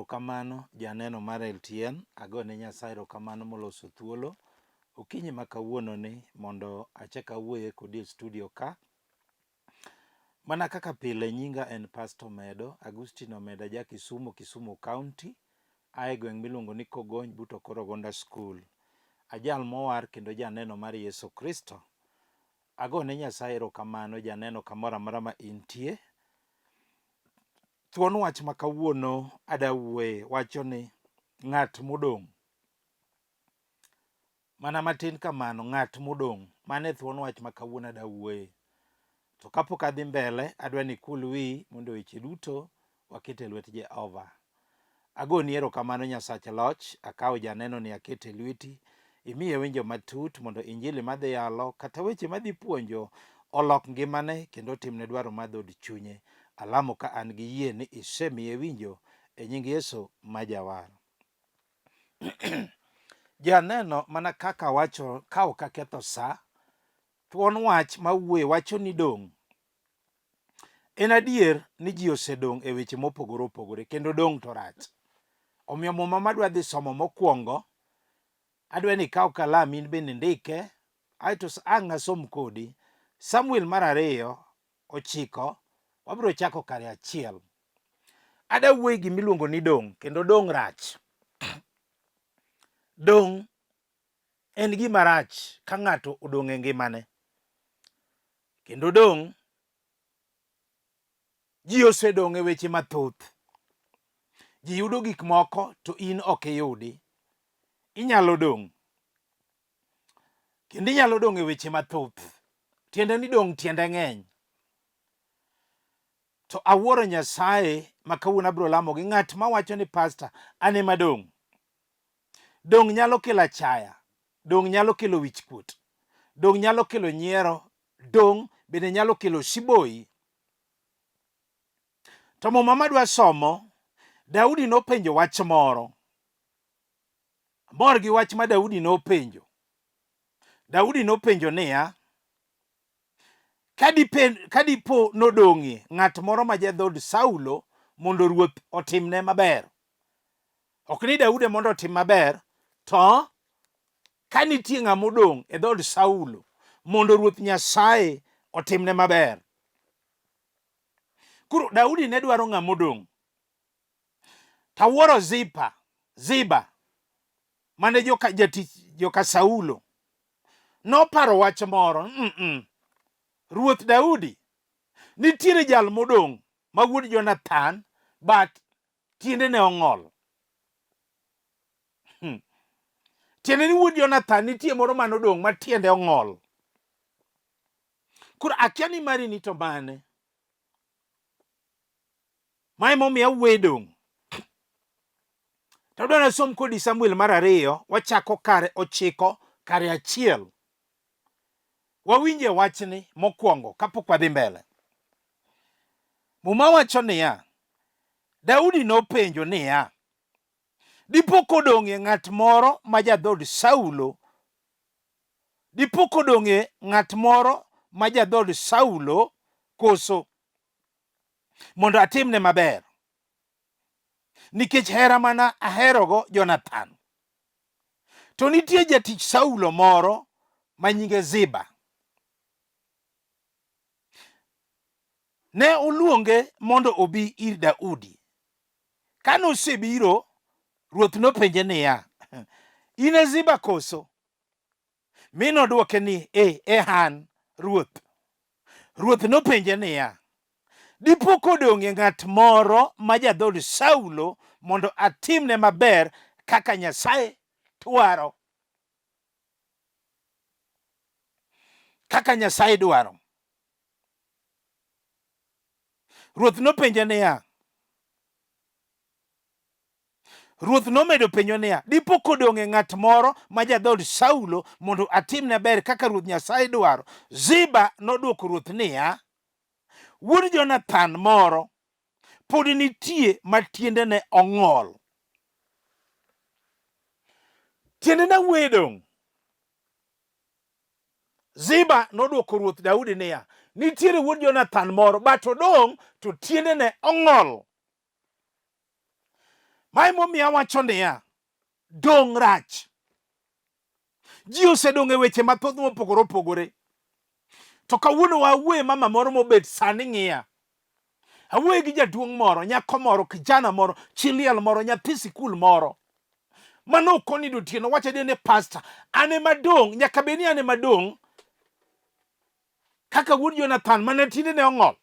Erokamano janeno mar LTN, agone Nyasaye erokamano moloso thuolo okinyi ma kawuono ni mondo achak awuoye kodi e studio ka. Mana kaka pile nyinga en Pastor Omedo, Agustino Omedo aja Kisumu, Kisumu County, ae gweng' miluongo ni Kogony but Okoro Gonda School. Ajal mowar kendo janeno mar Yesu Kristo. Agone Nyasaye erokamano janeno kamoro amora ma intie. Thuon wach ma kawuono ada wuoye wacho ni ng'at modong'. Mana matin kamano, ng'at modong'. Mano e thuon wach ma kawuono ada wuoye. To kapok adhi mbele, adwa ni ikul wiyi mondo weche duto waket e lwet Jehova. Agoni erokamano Nyasach loch, akawo janeno ni aketo e lweti, imiye winjo matut mondo injili madhi yalo kata weche madhi puonjo olok ngimane kendo otimne dwaro mar dhood chunye. Alamo ka an gi yie ni isemiye winjo e nying Yesu ma Jawar. Janeno mana kaka awacho ka ok aketho sa, thuon wach mawuoye wacho ni dong'. En adier ni ji osedong' e weche mopogore opogore kendo dong' to rach. Omiyo muma madwa dhi somo mokwongo, adwa ni ikaw kalam in bende indike, aeto ang' asom kodi. Samuel mar ariyo ochiko, wabiro chako kare achiel. Ada wuoyi gima iluongo ni dong' kendo dong' rach. Dong' en gima rach ka ng'ato odong' e ngimane. Kendo dong' ji osedong' e weche mathoth. Ji yudo gik moko to in ok iyudi. Inyalo dong'. Kendo inyalo dong' e weche mathoth. Tiende ni dong' tiende ng'eny. To awuoro Nyasaye ma kawuono abiro lamo gi ng'at ma wacho ni pasta an ema dong'. Dong' nyalo kelo achaya, dong' nyalo kelo wichkuot, dong' nyalo kelo nyiero, dong' bende nyalo kelo siboyi. To muma madwa somo, Daudi nopenjo wach moro. Amor gi wach ma Daudi nopenjo. Daudi nopenjo niya, ka dipo nodong'ie ng'at moro ma jadhood Saulo mondo ruoth otimne maber. Ok ni Daudi mondo otim maber, to ka nitie ng'ama odong' e dhood Saulo mondo ruoth Nyasaye otimne maber. Koro Daudi ne dwaro ng'ama odong'. Tawuoro Zipa, Ziba mane joka jatich joka Saulo noparo wach moro mm -mm. Ruoth Daudi nitiere jal modong' ma wuod Jonathan but tiende ne ong'ol. Tiende ni wuod Jonathan nitie moro mane odong' ma tiende ong'ol. Koro akia ni mari ni to mane. Ma emomiyo awuoye dong'. To adwa nasom kodi Samuel mar ariyo, wachako kare ochiko kare achiel. Wawinje wachni mokwongo kapok wadhi mbele. Muma wacho niya, Daudi nopenjo niya, dipo kodong'ie ng'at moro ma jadhood Saulo, dipo kodong'ie ng'at moro ma jadhood Saulo koso, mondo atimne maber, nikech hera mana aherogo Jonathan. To nitie jatich Saulo moro ma nyinge Ziba. Ne oluonge mondo obi ir Daudi. Kane osebiro, ruoth nopenje niya, In e Ziba koso? Mi nodwoke ni, Ee, e an, ruoth. Ruoth nopenje niya, Dipo kodong'ie ng'at moro ma jadhood Saulo mondo atimne maber kaka Nyasaye dwaro? Kaka Nyasaye dwaro. Ruoth nopenje niya, Ruoth nomedo penjo niya, Dipo kodong'e ng'at moro ma jadhood Saulo mondo atimne ber kaka Ruoth Nyasaye dwaro? Ziba nodwoko ruoth niya, Wuod Jonathan moro pod nitie ma tiendene ong'ol. Tiendene wuoye dong'. Ziba nodwoko ruoth Daudi niya, Nitiere wuod Jonathan moro, but odong' to tiendene ong'ol. Mae momiyo awacho niya, dong' rach. Ji osedong' e weche mathoth mopogore opogore. To kawuono wawuoye mama moro mobet sani ng'iya. Awuoye gi jaduong' moro, nyako moro, kijana moro, chi liel moro, nyathi sikul moro. Mano ok onindo otieno, wacho adier ni pasta, an ema dong', nyaka bed ni an ema dong' kaka wuod Jonathan mane tiendene ong'ol.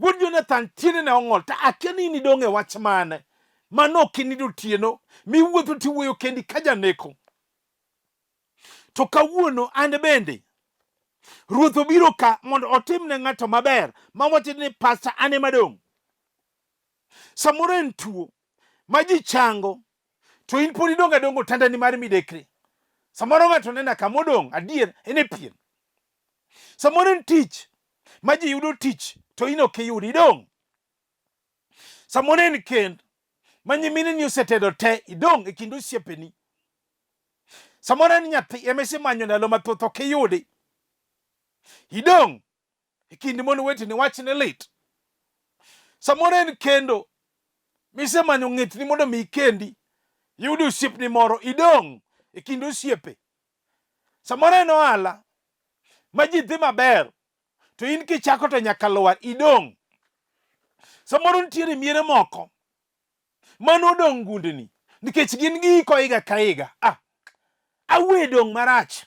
Wuod Jonathan tiendene ong'ol, to akia ni in idong' e wach mane. Mano ok inindo otieno, miwuotho tiwuoyo kendi ka janeko. To kawuono an bende Ruoth obiro ka mondo otim ne ng'ato maber ma wacho ni pasta an ema dong'. Samoro en tuo ma ji chango to in pod idong' adonga otandani mar midekre. Samoro ng'ato nena kama odong' adier en e pien. Samoro en tich ma ji yudo tich to in ok iyud idong'. Samoro en kend ma nyimineni osetedo te idong' e kind osiepeni. Samoro en nyathi ema isemanyo ndalo mathoth ok iyudi. Idong' e kind mon weteni wachne lit. Samoro en kendo misemanyo ng'etni mondo mi ikendi, iyud osiepni moro idong' e kind osiepe. Samoro en ohala ma ji dhi maber to in kichako to nyaka lwar idong'. Samoro nitiere miere moko mano odong' gundni nikech gin giiko higa ka higa. Ah, awe dong' marach.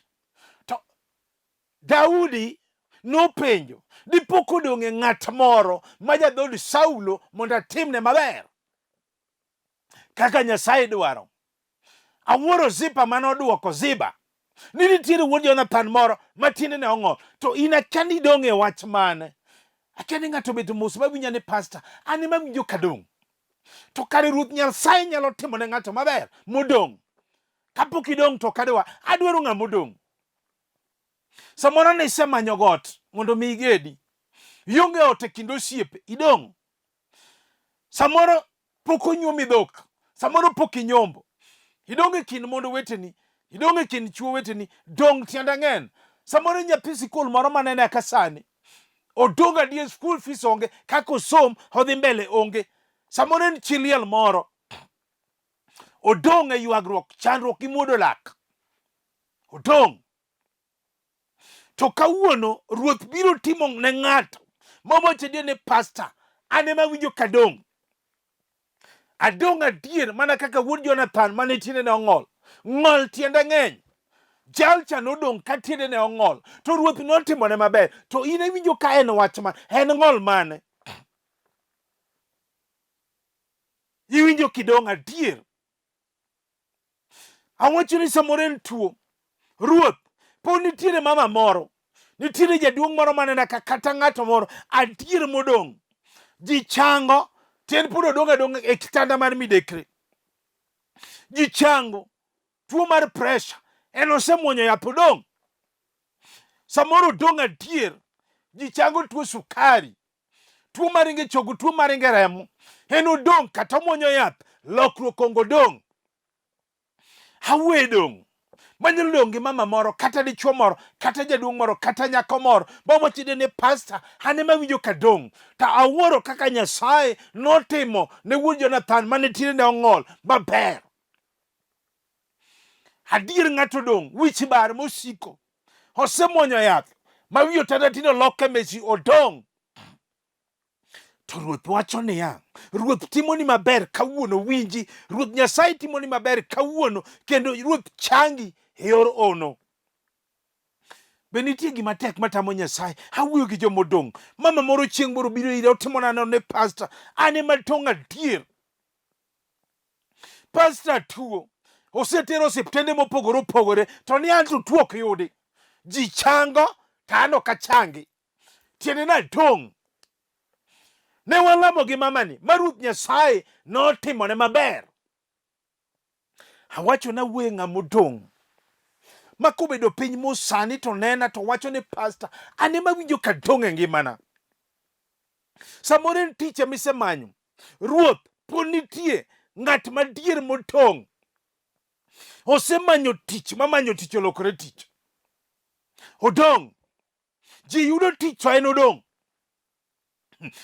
To Daudi nopenjo, dipo kodong' e ng'at moro ma jadhood Saulo mondo atimne maber kaka Nyasaye dwaro. Awuoro Zipa mane odwoko Ziba ni nitiere wuod Jonathan moro ma tiendene ong'ol, to in akia ni idong' e wach mane? Akia ni ng'ato obedo mos mawinja ni pasta, an ema awinjo kadong'. To kare Ruoth Nyasaye nyalo timo ne ng'ato maber modong'. Kapok idong' to ok adwa, adwaro ng'ama odong'. Samoro ne isemanyo got mondo mi igedi. Ionge ot e kind osiepe, idong'. Samoro pok onyuomi dhok, samoro pok inyombo. Idong' e kind mond weteni, idong' e kind chwo weteni, dong' tiende ang'en. Samoro nyathi sikul moro manene ka sani, odong' adier school fees onge, kaka osom odhi mbele onge. Samoro en chi liel moro, odong' e ywagruok, chandruok gi muodo lak. Odong'. To kawuono ruoth biro timo ne ng'ato mawacho adier ni pasta, an ema awinjo kadong'. Adong' adier mana kaka wuod Jonathan mane tiendene ong'ol. Ng'ol tiende ng'eny. Jalcha nodong' ka tiendene ong'ol. To ruoth notimone maber. To in iwinjo ka en wach ma en ng'ol mane? Iwinjo kidong' adier. Awacho ni samoro en tuo. Ruoth, pod nitiere mama moro, nitiere jaduong' moro manena ka kata ng'ato moro adier modong'. Ji chango, to en pod odong' adong'a e kitanda mar midekre. Ji chango, tuo mar pressure, en osemuonyo yath odong'. Samoro odong' adier, ji chango tuo sukari, tuo mar ringe chogo, tuo mar ringe remo, en odong' kata omuonyo yath, lokruok onge odong'. Awe dong' manyalo dong' gi mama moro kata dichuo moro kata jaduong' moro kata nyako moro mawacho ni pasta an ema awinjo kadong' to awuoro kaka Nyasaye notimo ne wuod Jonathan mane tiendene ong'ol maber. Adier ng'ato dong' wich bar mosiko osemuonyo yath ma wiye otanda tinde oloke Messi odong'. To ruoth wacho niya, ruoth timoni maber kawuono, winji, ruoth Nyasaye timoni maber kawuono, kendo ruoth changi e yor ono. Be nitie gima tek matamo Nyasaye? Awuoyo gi joma odong'. Mama moro chieng' moro biro ira otimona nano ne pasta, an ema tong' adier. Pasta tuo, osetero osiptende mopogore opogore, to ni an to tuo ok yudi. Ji chango, to an ok achangi. Tiende ni atong'. Ne walamo gi mamani ma Ruoth Nyasaye notimone maber. Awacho na wuoye ng'ama odong' ma kobedo piny mos sani to nena to wacho ni pasta an ema winjo kadong' e ngimana. Samoro en tich ema isemanyo. Ruoth, pod nitie ng'at madier motong'. Osemanyo tich mamanyo tich olokore tich. Odong'. Ji yudo tich to en odong'.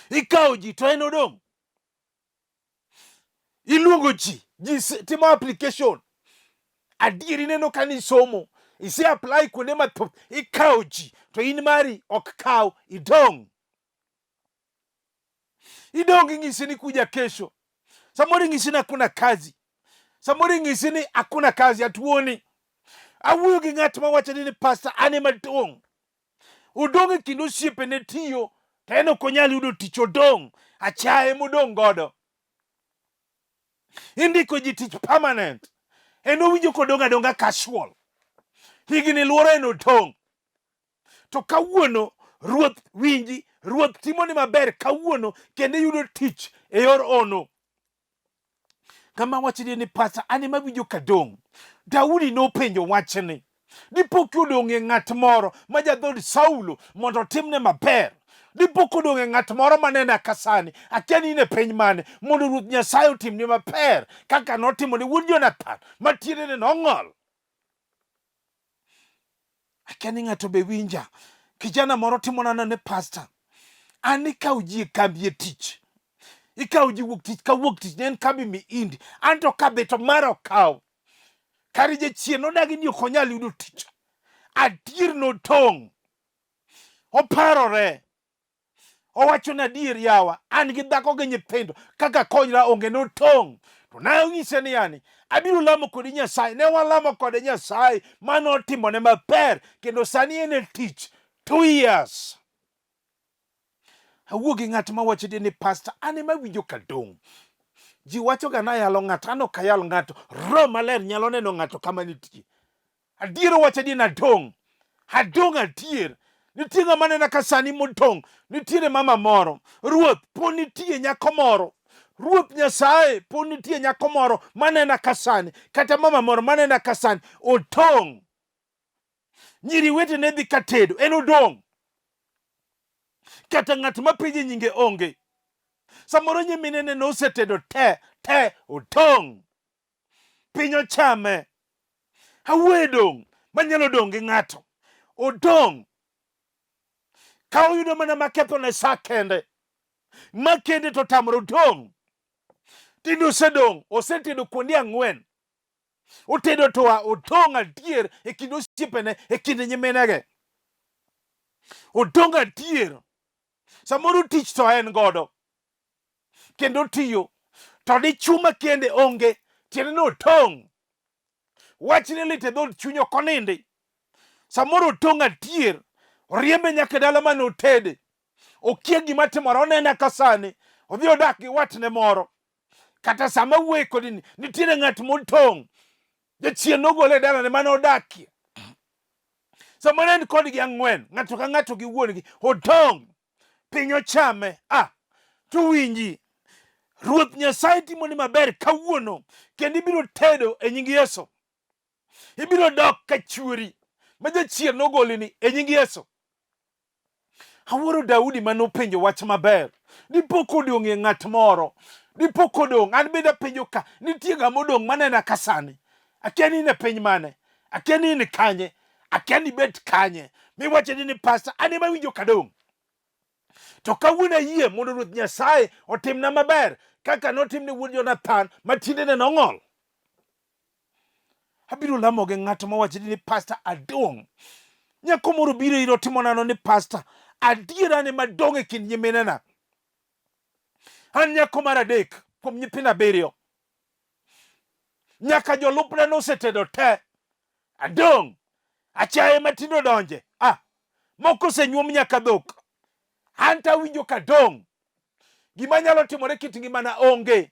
Ikawo ji to en odong'. Iluongo ji, ji timo application. Adier ineno ka nisomo, ise apply kuonde mathoth, ikawo ji, to in mari ok kaw, idong'. Idong' ing'isi ni kuja kesho. Samoro ing'isi ni hakuna kazi. Samoro ing'isi ni hakuna kazi, hatuoni. Awuoyo gi ng'at ma wacho ni pastor an ema dong'. Odong' e kind osiepene tiyo, to en ok onyal yudo tich, odong'. Achaye modong' godo. Indiko ji tich permanent. En owinjo kodong' adong'a casual. Higni luoro en otong'. To kawuono Ruoth winji, Ruoth timoni maber kawuono kendo iyudo tich e yor ono. Kama wachni ni pasa an ema winjo kadong'. Daudi nopenjo wachni. Dipo kodong' e ng'at moro ma jadhood Saulo mondo otimne maber. Dipo kodong' e ng'at moro manena ka sani, akia ni in e piny mane, mondo Ruoth Nyasaye otimni maber kaka notimo ne wuod Jonathan ma tiendene nong'ol. Akia ni ng'ato be winja. Kijana moro timona ne pastor. An ikawo ji e kambi e tich. Ikawo ji wuok tich ka wuok tich ne en kambi miindi. An to kadhi to mara okaw. Kare jachien nodagi ni ok onyal yudo tich. Adier notong'. Oparore. Owacho ni adier yawa, an gi dhako gi nyithindo, kaka konyra onge notong'. To ne onyise ni yani, abiro lamo kodi Nyasaye. Ne walamo kode Nyasaye mane otimone maber kendo sani en e tich 2 years. Awuo gi ng'at ma wacho ni pastor, an ema awinjo kadong'. Ji wacho ga nayalo ng'ato, an ok ayal ng'ato. Roho Maler nyalo neno ng'ato kama nitie. Adier owacho ni nadong'. Adong' adier. Nitie ng'ama nena ka sani modong'. Nitiere mama moro. Ruoth, po nitie nyako moro. Ruoth Nyasaye, po nitie nyako moro manena ka sani. Kata mama moro manena ka sani. Otong'. Nyiri wetene dhi ka tedo, en odong'. Kata ng'at ma penje nyinge onge. Samoro nyiminene nosetedo te te, otong'. Piny ochame. Awuoye dong' manyalo dong' gi ng'ato. Odong' ka oyudo mana maketho ne sa kende. Ma kende to tamore odong'. Tinde osedong', osetedo kuonde ang'wen. Otedo to odong' adier e kind osiepene, e kind nyiminege. Odong' adier. Samoro tich to en godo. Kendo otiyo. To dichwo ma kende onge, tiende ni otong'. Wachne lit e dhood chunye ok onindi. Samoro otong' adier. Oriembe nyaka e dala mane otede. Okia gima timore, onena ka sani. Odhi odak gi watne moro. Kata sama awuoye kodi ni, nitiere ng'at motong'. Jachien nogole e dalane mane odakie. Samoro en kodgi ang'wen, ng'ato ka ng'ato gi wuon-gi, otong'. Piny ochame. Ah, to winji. Ruoth Nyasaye timoni maber kawuono, kendo ibiro tedo e nying Yesu. Ibiro dok ka chwori ma jachien nogolini e nying Yesu. Awuoro Daudi ma nopenjo wach maber. Dipo kodong' e ng'at moro. Dipo kodong', an bende apenjo ka, nitie ng'ama odong' manena ka sani. Akia ni in e piny mane. Akia ni in kanye. Akia ni ibet kanye. Miwacho ni ni pastor, an ema awinjo kadong'. To kawuono ayie mondo Ruoth Nyasaye otimna maber kaka notimne wuod Jonathan ma tiendene nong'ol. Abiro lamo gi ng'at mawacho ni pastor adong'. Nyako moro biro ira otimo nano ni pastor adiera ne madong' e kind nyiminena. An nyako mar adek kuom nyithindo abiriyo. Nyaka jolupna nosetedo te. Adong'. Achaye matindo donje. Ah, moko osenyuom nyaka dhok. An to awinjo kadong'. Gima nyalo timore kit ngimana onge.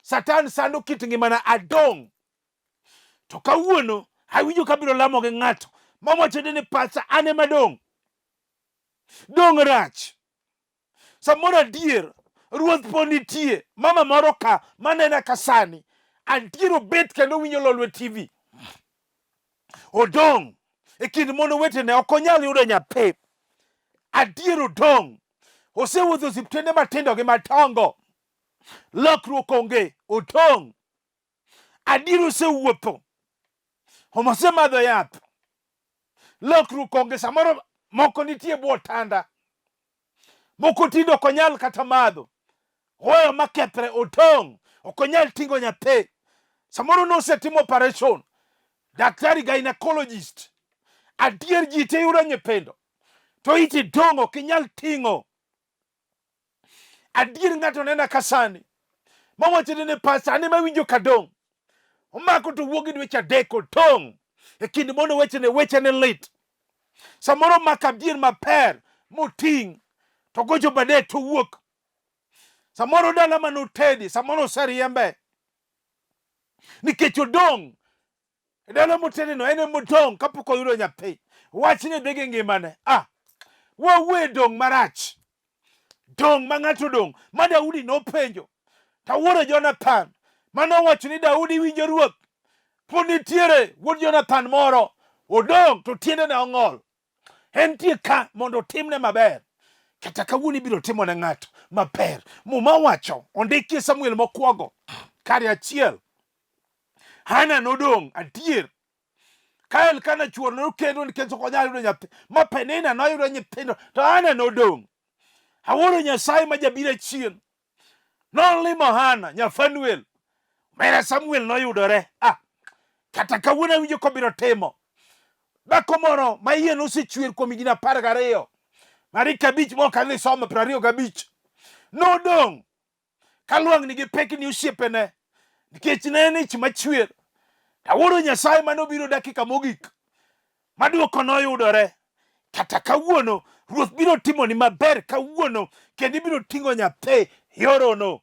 Satan sando kit ngimana adong'. To kawuono awinjo kabiro lamo gi ng'ato mawacho ni pacha an ema dong'. Dong' rach. Samoro adier ruoth po nitie mama moro ka manena ka sani adier obet kendo winjo Lolwe TV. Odong' e kind mon wetene ok onyal yudo nyathi. Adier odong'. Osewuotho osiptende matindo gi madongo. Lokruok onge, otong'. Adier osewuotho. Osemadho yath. Lokruok onge, samoro moko nitie bwo otanda. Moko tinde ok onyal kata madho. Oweyo makethre, otong'. Ok onyal ting'o nyathi. Samoro nosetimo operation. Daktari gynecologist. Adier ji te yudo nyithindo. To iti dong' ok inyal ting'o. Adier ng'ato nena ka sani. Mawacho ni pasta an ema awinjo kadong'. Omako to wuok gi dweche adek otong'. E kind mon wechene wechene lit. Samoro omako adier maper moting' to gocho bade to wuok. Samoro dala mane otedi, samoro oseriembe. Nikech odong' e dala motedino en ema odong' kapok oyudo nyathi. Wachni dhi gi ngimane. Ah, wawuoye dong' marach. Dong' ma ng'ato odong' ma Daudi nopenjo. Tawuoro Jonathan mane owacho ni Daudi winjo ruoth. Pod nitiere wuod Jonathan moro odong' to tiendene ong'ol. Entie ka mondo otimne maber. Kata kawuono ibiro timo ne ng'ato maber. Muma wacho ondikie Samuel mokwongo kare achiel. Hana nodong' adier. Ka Elkana chuor nokendo nikech ok onyal yudo nyathi ma Penina noyudo nyithindo to Hana nodong'. Awuoro Nyasaye ma jabiro achien. Nolimo Hana nya Fanuel. Mera Samuel noyudore. Ah, kata kawuono awinjo kobiro timo. Dhako moro ma iye nosechwer kuom higni 12. Tarik 5 mok adhi somo 25. Nodong' ka lwang'ni gi pekni osiepene nikech ne en ich machwer. Awuoro Nyasaye mane obiro dakika mogik ma dwoko noyudore. Kata kawuono Ruoth biro timoni maber kawuono kendo ibiro ting'o nyathi yorono.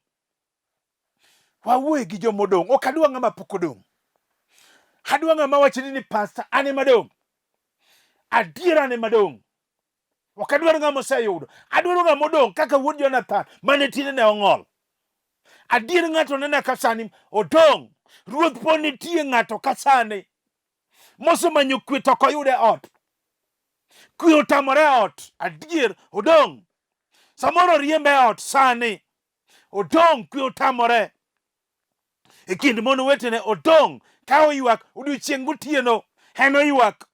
Wawuoye gi joma odong'. Ok adwa ng'ama pok odong'. Adwa ng'ama wachoni ni pasta an ema adong'. Adier an ema adong'. Ok adwar ng'ama oseyudo. Adwaro ng'ama odong' kaka wuod Jonathan mane tiendene ong'ol. Adier ng'ato nena ka sani odong'. Ruoth pod nitie ng'ato ka sani mosemanyo kwe to ok oyude ot. Kwe otamore e ot. Adier odong'. Samoro oriembe e ot sani. Odong' kwe otamore. E kind mon wetene odong' ka oywak odiochieng' gotieno. En oywak.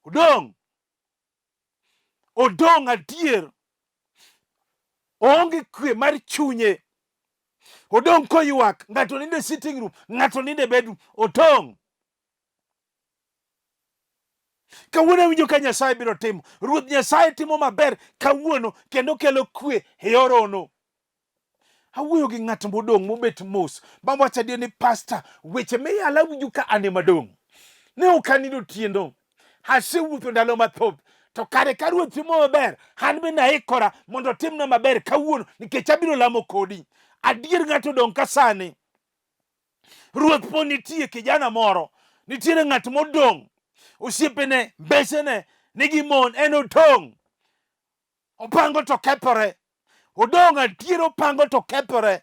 Odong'. Odong' adier. Oonge kwe mar chunye. Odong' koywak. Ng'ato nindo e sitting room, ng'ato nindo e bedroom. Odong'. Kawuono awinjo ka Nyasaye biro timo. Ruoth Nyasaye timo maber kawuono kendo kelo kwe e yorono. Awuoyo gi ng'at modong' mobet mos mawacho adier ni pasta weche miyalo awinjo ka an ema dong'. Ne ok anindo otieno. Asewuotho ndalo mathoth. To kare ka Ruoth timo maber, an bende aikora mondo otimna maber kawuono nikech abiro lamo kodi. Adier ng'ato odong' ka sani. Ruoth po nitie kijana moro, nitiere ng'at modong'. Osiepene, mbesene nigi mon, en odong'. Opango to kethore. Odong' adier opango to kethore.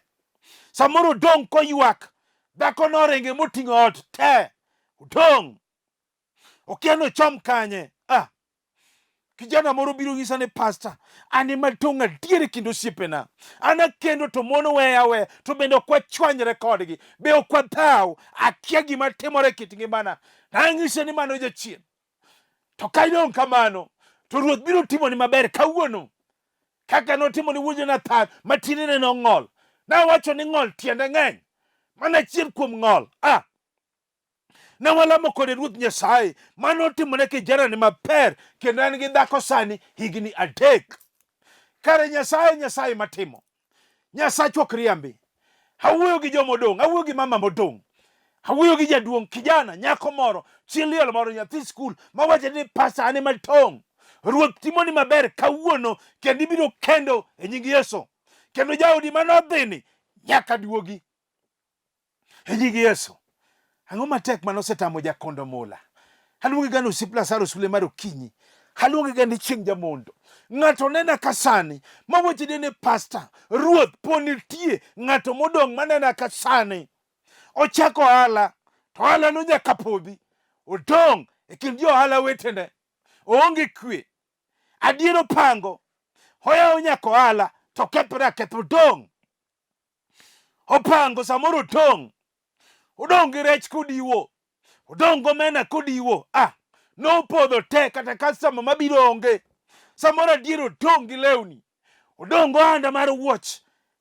Samoro odong' koywak. Dhako noringe moting'o ot te. Odong'. Okia ni ochom kanye. Ah. Kijana moro biro nyisa ni pasta, an ema dong' adier e kind osiepena. An akendo to mon weya aweya to bende ok wachwanyre kodgi. Be ok wadhaw. Akia gima timore e kit ngimana. Nang'ise ni mano jachien. To ka idong' kamano, to Ruoth biro timoni maber kawuono kaka notimo ni wuod Jonathan ma tiendene nong'ol. Nawacho ni ng'ol tiende ng'eny, mana achiel kuom ng'ol. Ah, ne walamo kode Ruoth Nyasaye mano otimone kijanani maber kendo en gi dhako sani higni 3. Kare Nyasaye Nyasaye matimo. Nyasachwa ok riambi. Awuoyo gi joma odong', awuoyo gi mama modong', awuoyo gi jaduong', kijana, nyako moro, chi liel moro, nyathi skul mawacho ni pasa an ema tong'. Ruoth timoni maber kawuono kendo ibiro kendo e nying Yesu. Kendo jaodi mane odhini nyaka duogi. E nying Yesu. Ang'o matek mane osetamo jakondo mula? Aluongi ga ni osiep Lazaro sule mar okinyi. Aluongi ga ni chieng' jamondo. Ng'ato nena ka sani ma weche ni pasta, ruoth po nitie ng'ato modong' manena ka sani. Ochako ohala to ohala no nyaka podhi. Odong' e kind jo ohala wetene. Oonge kwe. Adier opango. Oyawo nyaka ohala to kethore aketha odong'. Opango samoro otong'. Odong' gi rech kodiwo. Odong' gomena kodiwo. Ah, nopodho te kata customer mabiro onge. Samoro adier odong' gi lewni. Odong' gohanda mar wuoch.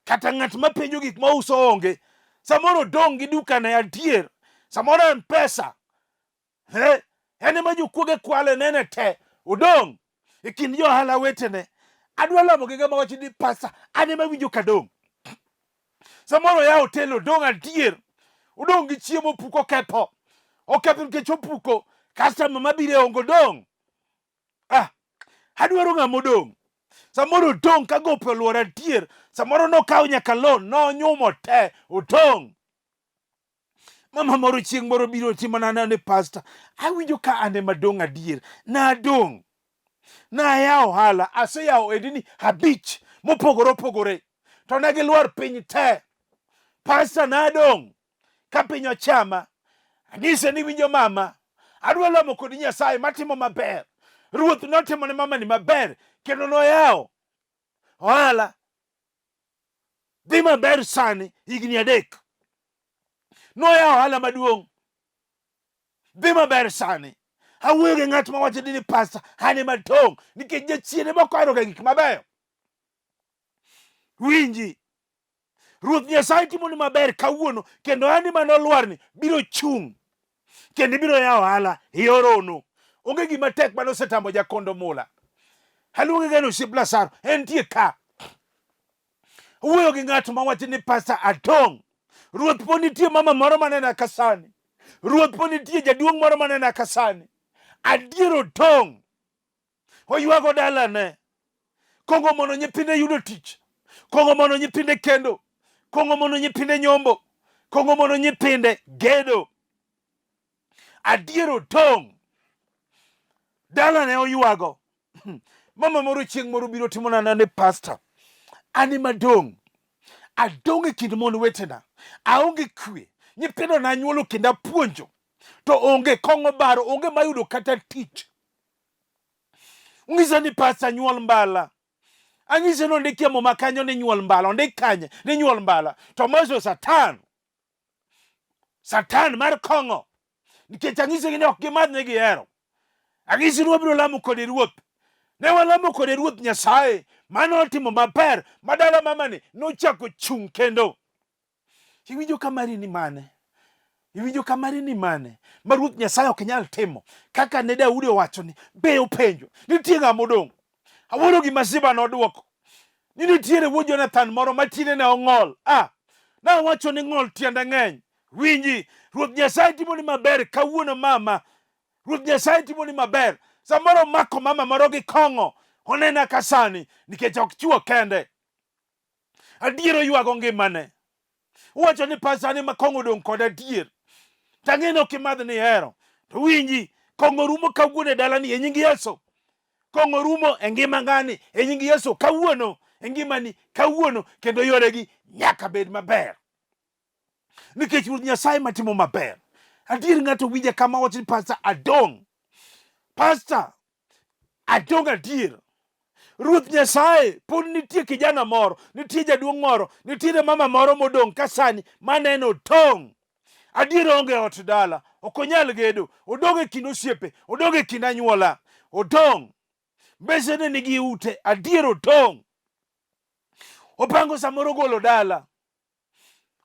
Kata ng'at ma penjo gik ma uso onge. Samoro odong' gi dukane adier. Samoro en pesa. He, en ema jokuoge kwale nene te. Odong' e kind jo ohala wetene. Adwa lamo gi ng'ama wacho ni pasa, an ema awinjo kadong'. Samoro oyawo hotel odong' adier. Odong' gi chiemo opuko ketho. Oketho nikech opuko. Customer mabiro onge odong'. Ah, adwaro ng'ama odong'. Samoro odong' ka gope olworo adier. Samoro nokawo nyaka loan, nonyumo te, odong'. Mama moro chieng' moro biro timona ni pasta, awinjo ka an ema dong' adier. Nadong'. Nayawo ohala, aseyawo ohendni abich mopogore opogore. To ne gilwar piny te. Pasta nadong' ka piny ochama. Anyise ni winjo mama, adwa lamo kodi Nyasaye matimo maber. Ruoth notimo ne mamani maber kendo noyawo ohala dhi maber sani higni 3. Noyawo ohala maduong' dhi maber sani. Awuoyo gi ng'at mawacho ni pasta an ema dong' nikech jachien ema ok oheroga gik mabeyo. Winji, Ruoth Nyasaye timoni maber kawuono kendo ohandi mane olwarni biro chung' kendo ibiro yawo ohala e orono. Onge gima tek mane osetamo jakondo mula. Aluonge ga ni osiep Lazaro, entie ka. Wuoyo gi ng'at mawacho ni pasta adong'. Ruoth po nitie mama moro manena ka sani. Ruoth po nitie jaduong' moro manena ka sani. Adier odong'. Oywago dalane. Kong'o mono nyithinde yudo tich. Kong'o mono nyithinde kendo. Kong'o mono nyithinde nyombo. Kong'o mono nyithinde gedo. Adier otong'. Dalane oywago. Mama moro chieng' moro biro timona ne pasta. An ema dong'. Adong' e kind mon wetena. Aonge kwe. Nyithindo nanyuolo kendo apuonjo. To onge kong'o baro, onge mayudo kata tich. Ung'isa ni pasta nyuol mbala. Ang'ise ni ondikie muma kanyo ni nyuol mbala. Ondik kanye ni nyuol mbala. To Moses Satan. Satan mar kong'o. Nikech ang'ise ni ok gimadh ne gihero. Ang'isi ni wabiro lamo kode Ruoth. Ne walamo kode Ruoth Nyasaye mano otimo maber ma dala mamani nochako chung' kendo. Iwinjo ka mari ni mane? Iwinjo ka mari ni mane? Ma Ruoth Nyasaye ok nyal timo. Kaka ne Daudi owacho ni be openjo, nitie ng'ama odong'? Awuoro gima Ziba nodwoko. Ni nitiere wuod Jonathan moro ma tiendene ong'ol. Ah, nawacho ni ng'ol tiende ng'eny. Winji, Ruoth Nyasaye timoni maber kawuono mama. Ruoth Nyasaye timoni maber. Samoro omako mama moro gi kong'o. Onena ka sani nikech ok chwo kende. Adier oywago ngimane. Uwacho ni pasani ma kong'o odong' kod adier. Tang'e ni ok imadh ni ihero. To winji, kong'o rumo kawuono e dalani e nying Yesu. Kong'o rumo e ngima ng'ani e nying Yesu kawuono e ngimani kawuono kendo yoregi nyaka bed maber. Nikech Ruoth Nyasaye matimo maber. Adier ng'ato winja kama wacho ni pasta adong'. Pasta adong' adier. Ruoth Nyasaye pod nitie kijana moro, nitie jaduong' moro, nitiere mama moro modong' ka sani maneno tong'. Adier onge ot dala, ok onyal gedo, odong' e kind osiepe, odong' e kind anyuola, odong'. Mbesene nigi ute, adier odong'. Opango samoro golo dala,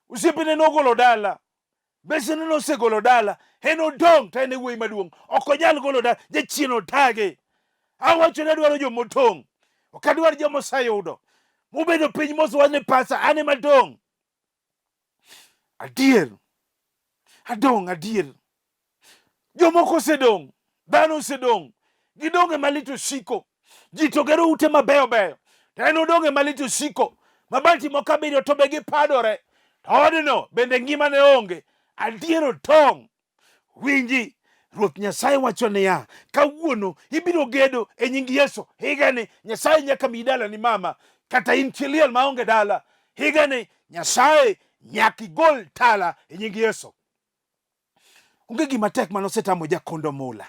osiepene nogolo dala, mbesene nosegolo dala, en odong' to en e wuoyi maduong', ok onyal golo dala, jachien otage. Awacho ni adwaro joma otong', ok adwar joma oseyudo. Mubedo piny mos wach ni pasa, an ema adong'. Adier, adong' adier. Jomoko osedong', dhano osedong', gidong' e malit osiko. Ji to gero ute mabeyo beyo, to en odong' e malit osiko. Mabati moko abiriyo to be gipadore, to odno bende ngimane onge. Adier otong'. Winji, Ruoth Nyasaye wacho niya, kawuono ibiro gedo e nying Yesu. Higani Nyasaye nyaka miyi dalani mama, kata in chi liel maonge dala. Higani Nyasaye nyaka igol tala e nying Yesu. Onge gima tek mane osetamo jakondo mula.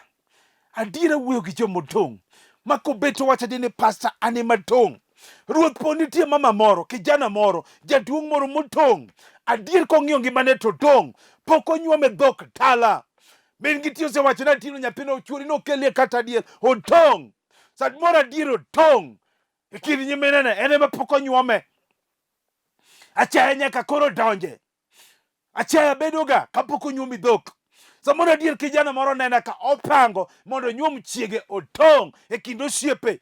Adiera wuoyo gi jomodong' ma kobeto wacho adi ni pasta an ema dong'. Ruoth po nitie mama moro, kijana moro, jaduong' moro motong'. Adier kong'iyo ngimane to dong'. Pok onyuome dhok tala. Min gi ti osewacho ni atino nyathino chuori nokelie kata adier. Otong'. Samoro adier otong'. E kind nyiminene en ema pok onyuome. Achaya nyaka koro donje. Achaya bedoga kapok onyuomi dhok. Samoro adier kijana moro nena ka opango mondo onyuom chiege otong' e kind osiepe.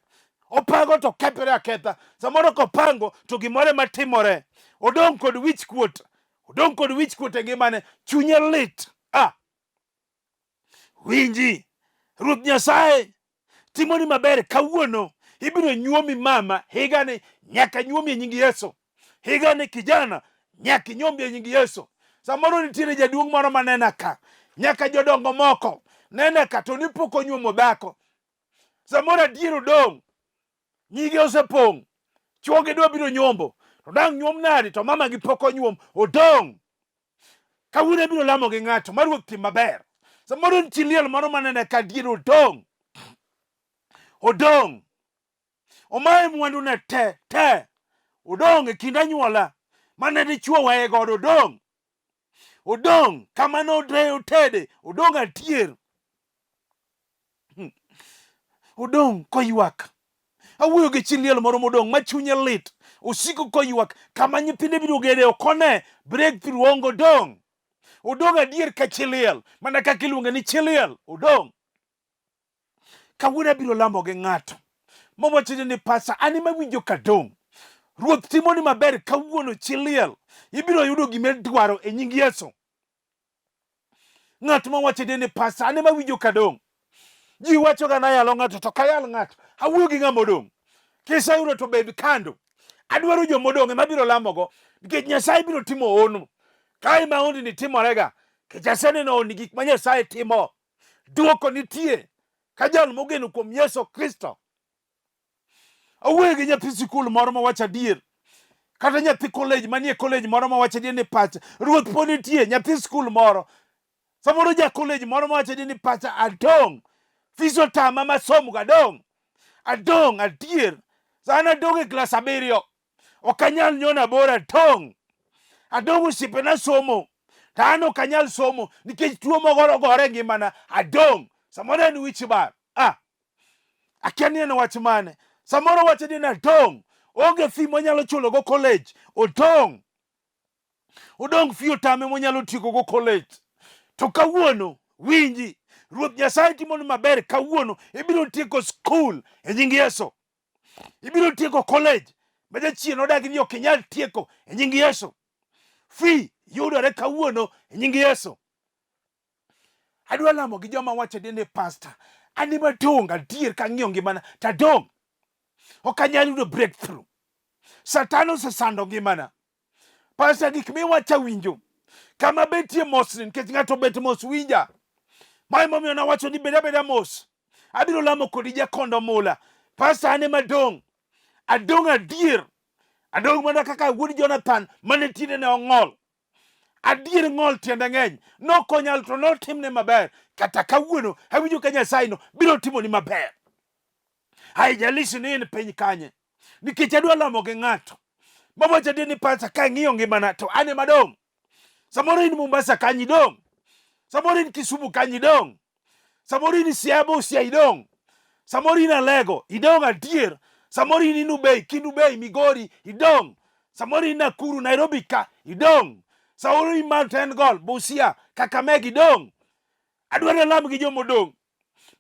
Opango to kethore aketha. Samoro kopango to gimoro ema timore. Odong' kod wich kuot. Odong' kod wich kuot e ngimane. Chunye lit. Ah. Winji, Ruoth Nyasaye timoni maber kawuono. Ibiro nyuomi mama higani, nyaka nyuomi e nying Yesu. Higani kijana, nyaka inyuomi e nying Yesu. Samoro nitiere jaduong' moro manena ka, nyaka jodongo moko nena ka to ni pok onyuomo dhako. Samoro adier odong', nyige osepong', chwogi dwa biro nyombo, to dang' nyuom nadi to mama gi pok onyuom, odong'. Kawuono abiro lamo gi ng'ato ma Ruoth tim maber. Samoro nitie liel moro manene ka dier odong'. Odong'. Omaye mwandune te te. Odong' e kind anyuola mane dichuo weye godo odong'. Odong' kama notede odong' adier. Odong' koywak. Awuoyo gi chi liel moro modong' ma chunye lit. Osiko koywak kama nyithinde biro gede ok one breakthrough onge odong'. Odong' adier ka chi liel mana kaka iluonge ni chi liel odong'. Kawuono abiro lamo gi ng'ato mawachone ni pasa an ema awinjo kadong'. Ruoth timoni maber kawuono chi liel ibiro yudo gima idwaro e nying Yesu. Ng'at ma wacho ni pasa an ema awinjo kadong'. Ji wacho ga nayalo ng'ato to kayal ng'ato. Awuoyo gi ng'ama odong'. Kiseyudo to bed kando. Adwaro joma odong' ema abiro lamogo nikech Nyasaye biro timo hono. Kae ma honni timorega. Nikech aseneno honni gik ma Nyasaye timo. Dwoko nitie ka jal mogeno kuom Yesu Kristo. Awuoyo gi nyathi sikul moro mawacho adier. Kata nyathi college manie college moro mawacho adier ni pacha ruoth pod nitie nyathi sikul moro. Samoro ja college moro mawacho adier ni pacha adong'. Fees otama masomo adong'. Adong' adier. An adong' e klas abiriyo. Ok anyal nyono aboro adong'. Adong' osiepena somo. To an ok anyal somo nikech tuo mogoro gore e ngimana. Adong'. Samoro en wich bar. Ah. Akia ni en wach mane. Samoro wacho ni nadong'. Onge fee monyalo chulo go college. Odong'. Odong' fee otame monyalo tieko go college. To kawuono, winji, Ruoth Nyasaye timoni maber kawuono, ibiro tieko skul e nying Yesu. Ibiro tieko college ma jachien odagi ni ok inyal tieko e nying Yesu. Fee yudore kawuono e nying Yesu. Adwa lamo gi joma wacho ni pastor, an ema adong' adier kang'iyo ngimana to adong'. Ok anyal yudo breakthrough. Satan osesando ngimana. Pastor, gik miwacho awinjo. Kama betie mosni nikech ng'ato obet mos winja. Ma emomiyo nawacho ni bed abeda mos. Abiro lamo kodi jakondo mula. Pastor, an ema adong'. Adong' adier. Adong' mana kaka wuod Jonathan mane tiendene ong'ol. Adier ng'ol tiende ng'eny. Nokonyal to notimne maber. Kata kawuono awinjo ka Nyasaye no biro timoni maber. Haijalishi ni in piny kanye. Nikech adwa lamo gi ng'ato. Mawacho adier ni pasa ka ang'iyo ngimana to an ema dong'. Samoro in Mombasa kanyo idong'. Samoro in Kisumu kanyo idong'. Samoro in Siaya Busia idong'. Samoro in Alego idong' adier. Samoro in Inubei, Kinubei, Migori idong'. Samoro in Nakuru, Nairobi ka idong'. Samoro in Mount Elgon, Busia, Kakamega idong'. Adwaro alam gi joma odong'.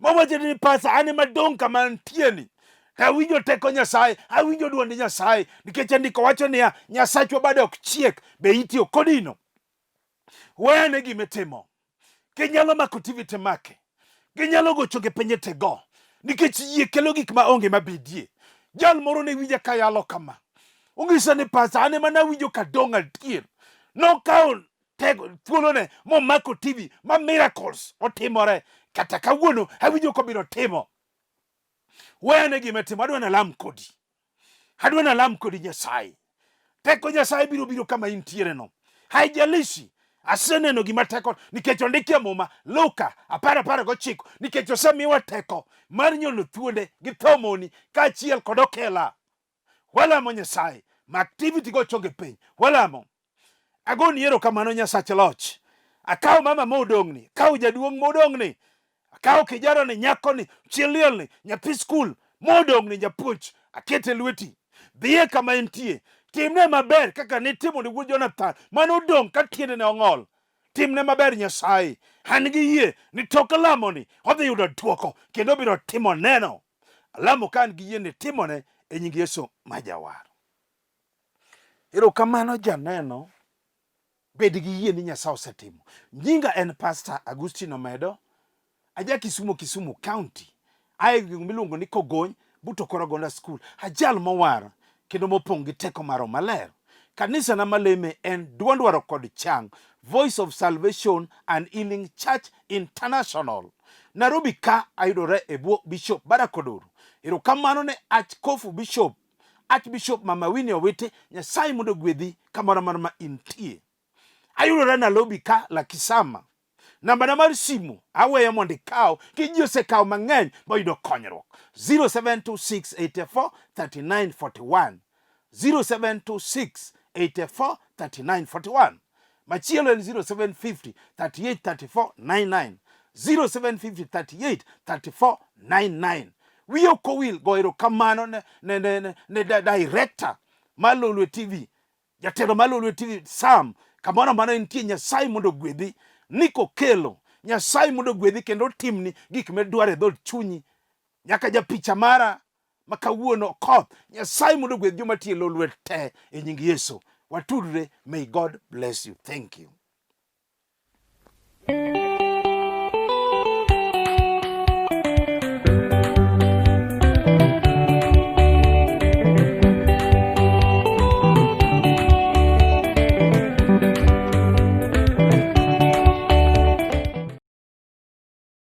Mawacho ni pasa an ema dong' kama antie ni. To awinjo teko Nyasaye, awinjo duond Nyasaye nikech andiko wacho niya, Nyasachwa bade ok chiek, be iti ok odino. Weyane gima itimo. Ginyalo mako TV to make. Ginyalo gocho gi pinje to go. Nikech yie kelo gik ma onge mabedie. Jal moro ne winja ka yalo kama. Onyisa ni pasa an ema nawinjo kadong' adier. Nokawo tego thuolone momako TV ma miracles otimore. Kata kawuono awinjo kobiro timo. Weyane gima itimo. Adwa nalam kodi. Adwa nalam kodi Nyasaye. Teko Nyasaye biro biro kama intiere no. Haijalishi aseneno gima teko nikech ondiki e Muma Luka 10:19 nikech osemiwa teko mar nyono thuonde gi thomoni kaachiel kod okela. Walamo Nyasaye ma activity go chonge piny. Walamo. Agoni erokamano Nyasach loch. Akawo mama modong'ni, akawo jaduong' modong'ni, akawo kijanani, nyakoni, chi lielni, nyathi skul modong'ni, japuonj, akete lweti. Dhiye kama entie. Timne maber kaka nitimo ne wuod Jonathan mane odong' ka tiendene ong'ol. Timne maber Nyasaye. An gi yie ni tok lamoni odhi yudo dwoko kendo obiro timo neno. Alamo ka an gi yie ni timone e nying Yesu ma Jawar. Erokamano janeno, bed gi yie ni Nyasaye osetimo. Nyinga en Pastor Agustino Omedo, aja Kisumo, Kisumu County. Ae gweng' miluongo ni Kogony, but Okorogonda School. Ajal mowar kendo mopong' gi teko mar Roho Maler. Kanisa na maleme en Duond Waro kod Chang, Voice of Salvation and Healing Church International. Nairobi ka ayudore e bwo Bishop Barack Odoro. Erokamano ne Achkofu Bishop Archbishop Mama Winnie Owiti, Nyasaye mondo ogwedhi kamoro amora ma intie. Ayudora Nairobi ka Lakisama. Nambana mar simu aweyo mondo ikaw, ki ji osekawo mang'eny moyudo konyruok. 0726843941 0726843941 Machielo en 0750 38 34 99 0750 38 34 99. Wiya ok owil go erokamano ne, ne, ne, ne, ne director mar Lolwe TV, jatelo mar Lolwe TV Sam, kamoro amora entie, Nyasaye mondo ogwedhi. Nick Okello, Nyasaye mondo ogwedhi kendo otimni gik midwaro e dhood chunyi. Nyaka japicha mara ma kawuono koth, Nyasaye mondo ogwedh joma tiyo e Lolwe te e nying Yesu. Watudre, may God bless you. Thank you.